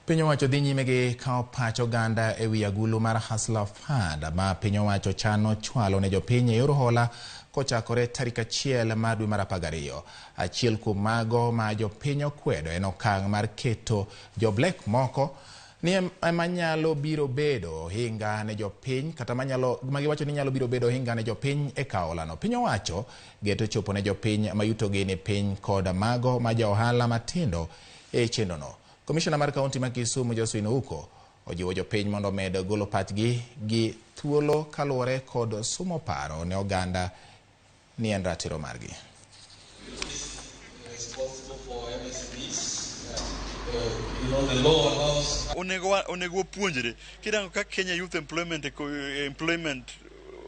Piny owacho dhi nyime gi kawo pach oganda e wi agulu mar Hustler Fund ma piny owacho chano chwalo ne jopiny e yor hola kochakore tarik 1 mar dwe mar 12. Achiel kuom mago ma jopiny okwedo en okang' mar keto jo Black moko ni ema nyalo biro bedo ohinga ne jopiny kata manyalo magiwacho ni nyalo biro bedo ohinga ne jopiny e kawo holano. Piny owacho geto chopo ne jopiny ma yutogi ni piny kod mago ma jo ohala matindo e chenrono. Komishona mar kaunti ma Kisumu Josephine Ouko ojiwo jopiny mondo omed golo pachgi gi thuolo kaluwore kod sumo paro ne oganda ni en ratiro margi. Responsible for MSMEs. The law allows Onego wapuonjre kirango ka Kenya Youth Employment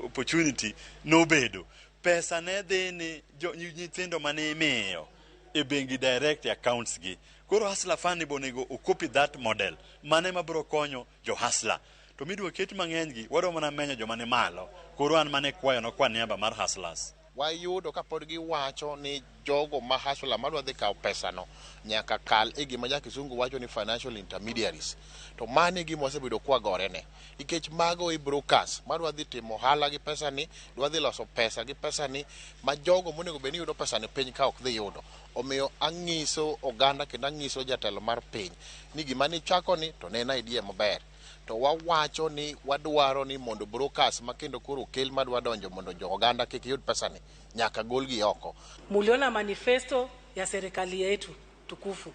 Opportunity nobedo pesa ne dhi ni nyithindo mane imiyo e bengi direct e accounts gi. Koro Hustler Fund ni onego o copy that model mane mabiro konyo jo hustler to midwa ket mang'eny gi wadwa mana menyo joma ni malo. Koro an mane kwayo no kwa niaba mar hustlers. Wayudo kapod giwacho ni jogo ma hustler madwa dhi kawo pesano nyaka kal e gima ja kisungu wacho ni financial intermediaries. To mano e gima wasebedo kwagorene, nikech mago e brokers madwa dhi timo ohala gi pesani, dwa dhi loso pesa gi pesani, ma jogo monego bed ni yudo pesani piny ka ok dhi yudo. Omiyo ang'iso oganda kendo ang'iso jatelo mar piny ni gima nichako ni to ne en idea maber, to wawacho ni wadwaro ni mondo brokers ma kendo koro okel madwa donjo mondo jo oganda kik yud pesani nyaka golgi oko. Muliona manifesto ya serikali yetu tukufu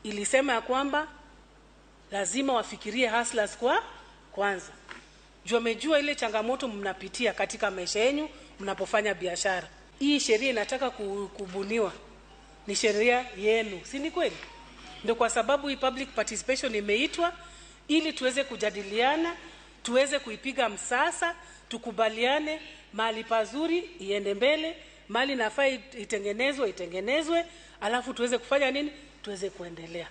ilisema ya kwamba lazima wafikirie hustlers kwa kwanza, juu wamejua ile changamoto mnapitia katika maisha yenu mnapofanya biashara. Hii sheria inataka kubuniwa ni sheria yenu, si ni kweli? Ndio kwa sababu hii public participation imeitwa ili tuweze kujadiliana, tuweze kuipiga msasa, tukubaliane mahali pazuri iende mbele, mahali nafaa itengenezwe itengenezwe, alafu tuweze kufanya nini? Tuweze kuendelea.